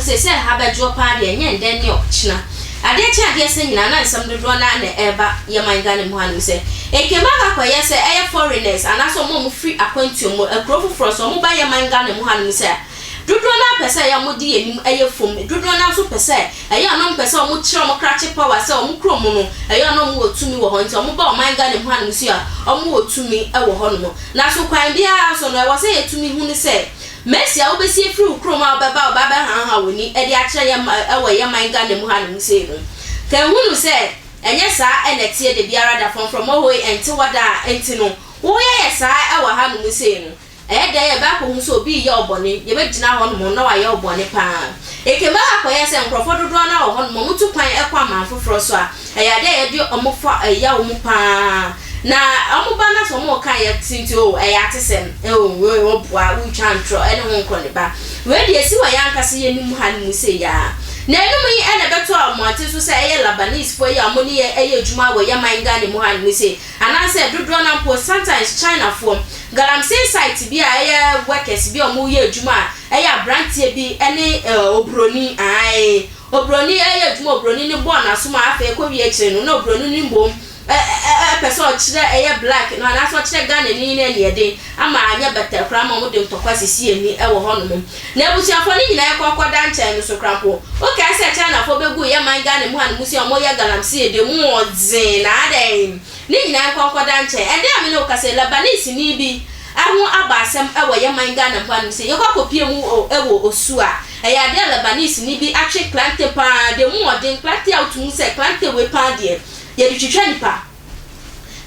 sei sɛ ha bɛdwoɔ paa deɛ ɛnyɛ ndɛ ne ɔkyena. Adeɛ kye adeɛ sa nyinaa na nsɛm dodoɔ no ara na ɛreba yɛ man Ghana mu hanom sɛ nkema akɔ akɔyɛ sɛ ɛyɛ foreigners anaasɛ wɔn a wɔfiri akwantuo mu akuro foforɔ so wɔba yɛ man Ghana mu hanom sɛ dodoɔ no ara pɛ sɛ ɛyɛ a wɔde yɛn anim yɛ fam dodoɔ no ara nso pɛ sɛ ɛyɛ a na wɔpɛ sɛ wɔkyerɛ wɔn krakye power sɛ wɔn kurom no ɛyɛ a na wɔwɔ tumi wɔ hɔ nti wɔba ɔman Ghana mu hanom nso a wɔwɔ tumi wɔ hɔnom. Nanso kwan biara so no ɛwɔ sɛ yɛtumi hunu sɛ Mercy a wobɛsi afiri wo kurom a wobɛba a woba abɛhaahaa w'ani de akyerɛ yɛn wɔ yɛn man Ghana mu hanom sei no, ka hunu sɛ ɛnyɛ saa na ɛteɛ dabiara da, frɔmfrɔmɔ hoi ɛnte hɔ daa, nti no woyɛyɛ saa wɔ hanom sei no, ɛyɛ dɛn a yɛbɛ akɔhu sɛ obi reyɛ wo bɔne, yɛbɛgyina hɔnom na wayɛ wo bɔne paa. Ɛkɛmɛ akɔyɛ sɛ nkorɔfoɔ dodoɔ no ara wɔ hɔnom wɔtu kwan kɔ aman foforɔ so a, Ɛyɛ ade a yɛde wɔn fa ɛyaw mu paa. Na wɔn ba no sɛ wɔn reka yɛ te nti oh ɛyɛ atesɛm oh wei wɔboa wotwa ntorɔ ɛne ho nkɔ ne ba. Wei deɛ ɛsi wɔ yɛn ankasa yɛn anim ha no mu sei ara. Na ɛnum yi ɛna ɛbɛto mmɔnten so sɛ ɛyɛ Labanese foɔ yi a wɔn ne yɛn ɛyɛ adwuma wɔ yɛn man Ghana mu ha no mu sei anaasɛ dodoɔ no ara mpo sometimes China foɔ. Galamsey site bi a ɛyɛ workers bi a wɔn reyɛ adwuma a ɛyɛ abranteɛ bi ɛne obroni ae Oburoni reyɛ adwuma oburoni no bɔɔ n'asom a afei ɛkɔwie akyire no na oburoni no mmom pɛ sɛ ɔkyerɛ ɛyɛ black no anaasɛ ɔkyerɛ Ghanani no aniɛden ama anyɛ bɛtɛɛ koraa ma wɔde ntɔkwa sisi ani wɔ hɔnom. Na abusuafoɔ no nyinaa ɛkɔ kɔda nkyɛn no so koraa mpo. Wokae sɛ Chinafoɔ bɛguu yɛ man Ghana mu hanom sɛ wɔyɛ galamsey de mu ɔdzen na adɛn? Ne nyinaa nkɔ nkɔda nkyɛn. Ɛnnɛ a me ne wo kasa yi, Lebanese-ni bi ho aba asɛm wɔ yɛn man Ghana mpo anom sɛ yɛkɔ akɔpue mu wɔ Osu a, ɛyɛ adeɛ a Lebanese-ni bi atwe klante pa ara, deɛ emu wɔ den, klante a wotumi hu sɛ klante wei pa ara deɛ, yɛde twitwa nnipa.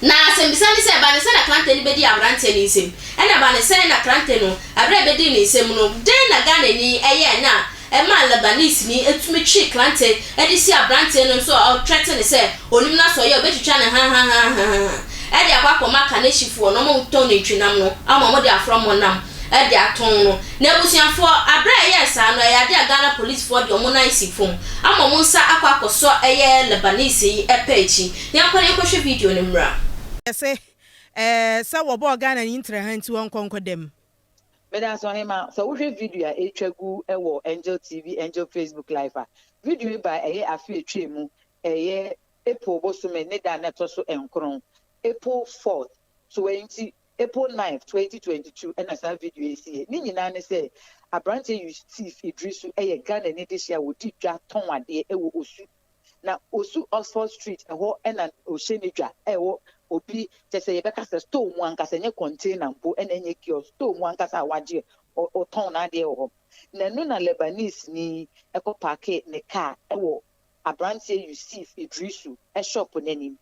Na asɛmmisa ne sɛ, ɛba ne sɛn na klante no bɛdii aberanteɛ no nsam? Ɛna ɛba ne sɛn na krante no, berɛ a ɛbɛdii ne nsam no, dɛn na Ghanani yɛɛ na Ɛmaa Lebaneseni tumi twee krante de sii aberanteɛ no nso a ɔtrɛte no sɛ ɔnim no asɔeɛ a ɔbɛtwitwa no hahahahahah de akɔ akɔma Kanehyifoɔ no, wɔn a wɔtɔn nantwinam no ama wɔde afrɔmɔ nam de atɔn no. Na abusuafoɔ, aberɛ a ɛyɛɛ saa no, ɛyɛ adeɛ a Ghana policefoɔ de wɔn nan si fam ama wɔn nsa akɔ akɔsɔ ɛyɛ Lebanese yi pɛ akyi. Yɛnkɔ na yɛnkɔhwɛ video no mmra. Yɛse eh sɛ wɔbɔɔ Ghana ni ntrɛha nti wɔnkɔ nkɔda mu. Medase Ɔhema, sɛ wohwɛ video a ɛretwa gu wɔ Angel TV, Angel Facebook Live a, video yi bae ɛyɛ afe a ɛtwaa mu, ɛyɛ April bosome ne da a na ɛtɔ so nkron, April fourth, 20, April ninth, 2022 ɛna saa video yi siiɛ. Ne nyinaa ne sɛ, aberanteɛ Yusuf Iddrisu yɛ Ghanani dehyeɛ a ɔdi dwa tɔn adeɛ wɔ Osu Na osu Oxford Street ɛhɔ na ɔhyɛ ne dwa ɛwɔ obi kyɛ sɛ yɛbɛka sɛ store mu ankasa ɛnyɛ container mpo ɛna ɛnyɛ kiosk store mu ankasa a wagye ɔtɔn n'adeɛ wɔ hɔ na ɛno na Lebanese ni ɛkɔ paake ne car ɛwɔ abranteɛ Yusuf Idrisu shop n'anim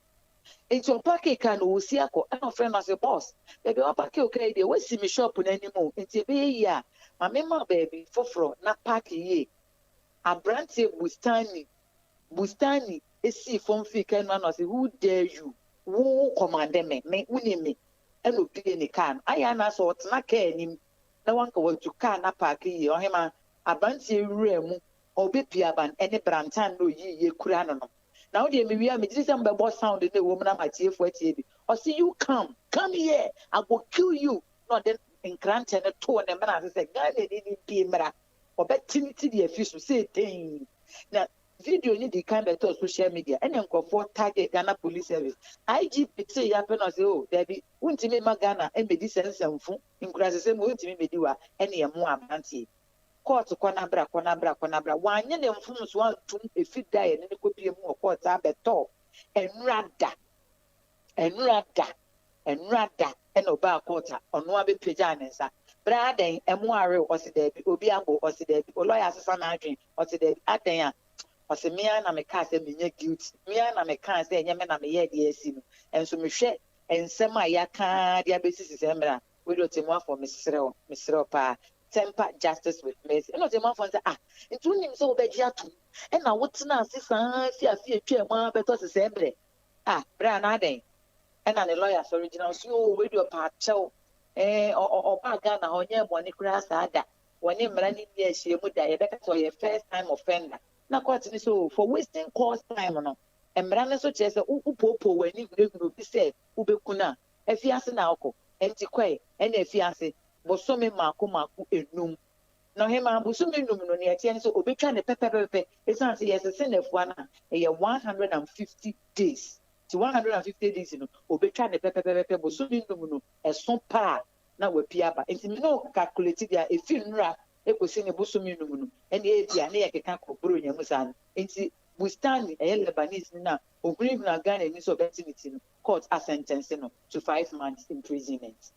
nti ɔpaake car no ɔresi akɔ ɛna ɔfrɛ no ɔse boss baabi a wapaake wo car yi deɛ wasi me shop n'anim o nti ɛbɛyɛ yie a ma memma wo baabi foforɔ na paake yie Aberanteɛ Bustani, Bustani sii fam fii kaa no mu ana ɔse, Who dare you? Wo wo kɔmande me, me, wonim me? Ɛna obue ne kaa no. Ayɛ ana sɛ ɔtena kaa anim na wanka watu kaa no apaake yie. Ɔhemaa, aberanteɛ yi wuraa mu, ɔbɛpie aban ɛne brantan na oyiiɛ kura no no. Na wo deɛ mewie a megyedi sɛ mobɛbɔ sound no a ɛwɔ mu no ama atiefoɔ atie bi. Ɔse, You come, come here, I go kill you! Na ɔde nkrantɛ no too ne mena ase sɛ, Ghanani no mpue mmra. Ɔbɛte ne ti de afi so sei tɛnn. Na video no dii kan bɛtɔɔ social media ɛna nkurɔfoɔ tagee Ghana Police Service. IGP tee ya pɛ na ɔse oh daabi wontumi mma Ghana mmɛdi saa nsɛmfo nkurasesɛm wei wontumi mmɛdi hɔ a ɛne ɛmmoa aberanteɛ yi. Court kɔ na bra kɔ na bra kɔ na bra wanyɛ ne mfomsoɔ antum ɛfiri da a yɛne no kɔpie mu wɔ court a bɛtɔɔ ɛnora da ɛnora da Nnora da na ɔbaa court a ɔno ara bɛpagyaa ne nsa. Bra adɛn, ɛmo awe wo? Ɔse daabi. Obi abɔ wo? Ɔse daabi. Wo lawyer asesa n'adwene? Ɔse daabi. Adɛn a? Ɔse me ara na mekaa sɛ menyɛ guilty. Me ara na mekaa sɛ ɛnyɛ me na meyɛɛ deɛ asi no. Nso mehwɛ nsɛm a yɛaka ara de abɛsi sesɛɛ mmerɛ a, wei deɛ ɔtɛmmuafoɔ mesrɛ wo, mesrɛ wo paa, temper justice with mercy. Ɛna ɔtɛmmuafoɔ no sɛ ah, nti wonim sɛ wobɛgye atom ɛna wotenaa ase saa ara fi afe a ɛtwaa mu ara bɛtɔ sesɛɛ mmerɛ? Ah, bra na adɛn? Ɛna ne lawyer sɔre gyina hɔ sɛ oo wei deɛ ɔpɛ akyɛw eh, ɔbaa Ghana ha ɔnyɛɛ bɔne koraa saa da, wɔne mmara no nni ahyiamu da, yɛbɛka sɛ ɔyɛ first time offender. Na court no sɛ oo for wasting court time no, mmara no nso kyerɛ sɛ wopoopoo w'ani hunahuna obi sɛ wobɛku no a, afiase na wokɔ, ɛnti kɔe, ɛna afiase bosome mmaako mmaako nnum. Na ɔhemaa, bosome num no, nea ɛteɛ ne sɛ obetwa no pɛpɛpɛpɛ, esiane sɛ yɛsese nnafua no a, ɛyɛ 150 days. Nti 150 days no, obetwa no pɛpɛpɛpɛ, bosome num no, ɛso pɛ a, na wapue aba. Nti me ne wo calculate deɛ a, efi nnora ekosi ne bosome num no, ɛnna ebia ne yɛkeka kɔ Buronya mu saa no. Nti Bustani, ɛyɛ Lebanese ni no a ohunahuna Ghanani sɛ ɔbɛte ne ti no, court asɛntɛnse no to 5 months imprisonment.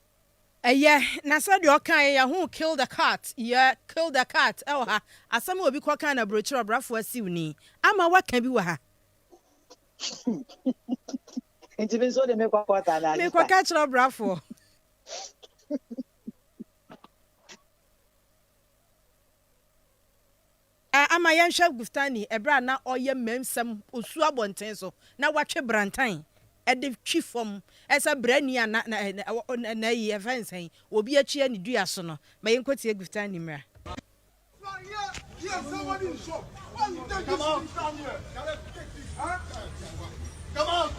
Ɛyɛ, na sɛdeɛ ɔkaeɛ yɛ ho kill the cat, yɛ kill the cat ɛwɔ ha. Asɛm a obi kɔka na aburokyerɛ ɔbrafoɔ asiw ni ama waka bi wɔ ha. Nti mi nso de mi kɔ court ana? Mekɔka kyerɛ ɔbrafoɔ. Ama yɛnhwɛ Gustani ɛberɛ a na ɔyɛ mmɛnsɛm osu abɔnten so na watwe brantan ɛde twi fam ɛsɛ brani a na na na na yi ɛfɛ nsɛn obi akyi ne dua so no. Ma yɛnkɔtie Gustani mmra. Here, somebody in shop. Why you take this thing down here? Huh? Come out.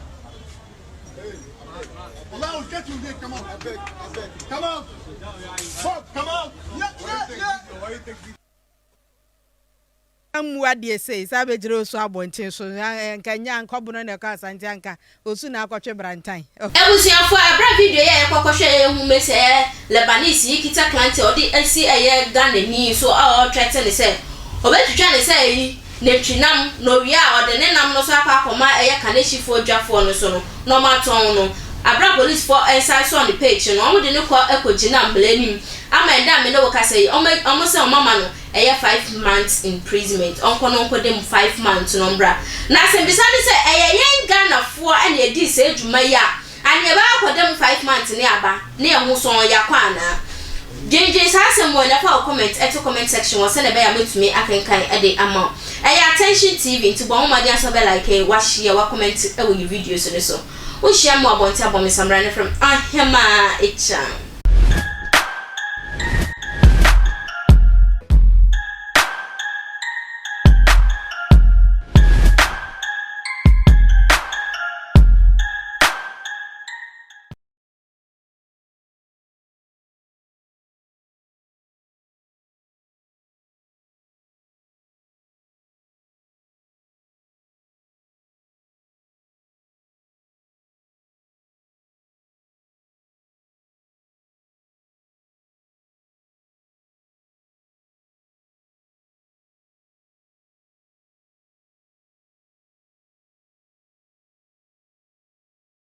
Now get you here. Come out. I beg. I beg. Come out. Fuck. Come out. Yeah. Why you take this? Mmu adeɛ sei saa bɛgyina osu abɔnten so nka nya nkɔbono na ɛkɔ Asante anka osu na akɔtwe brantan. Abusuafo, abira video yi a yɛkɔkɔhwɛ yɛ hu mɛ sɛ ɛyɛ Lebanese yi kita client a ɔde asi ɛyɛ Ghana ni so a ɔretwɛte ne sɛ ɔbɛtwitwa ne sɛ ɛyi nantwinam na owie a ɔde ne nam no so akɔ akɔma ɛyɛ Kaneshiefoɔ dwafoɔ no so no na ɔmo atɔn no. Abira polisifoɔ nsa sɔ ne page no, ɔmo de ne kɔ ɛkɔgyina mbla anim ama ɛda me ne wo kasa yi, ɔmo sɛ ɔmo ama no ɛyɛ 5 months imprisonment. Ɔnkɔ no nkɔ dem 5 months no mbra. Na asɛmbisa ne sɛ ɛyɛ yɛn Ghanafoɔ ɛna yɛdi saa adwuma yi a ane yɛbɛkɔ akɔdam 5 months ne aba ne ɛho sɔn yakɔ anaa? Dwendwen saa asɛm wɔ nafa wɔ comment ɛto comment section wɔ sɛnɛ ɛbɛyɛ a mɛtumi akenkan ɛde ama wo. Ɛyɛ Attention TV, nti bɔ mmɔden asɔ bɛ like, wahyia, wa comment ɛwɔ yi videos no so. Wohyia mu abɔnten abɔ me samra ne frɛ ahema ekyan.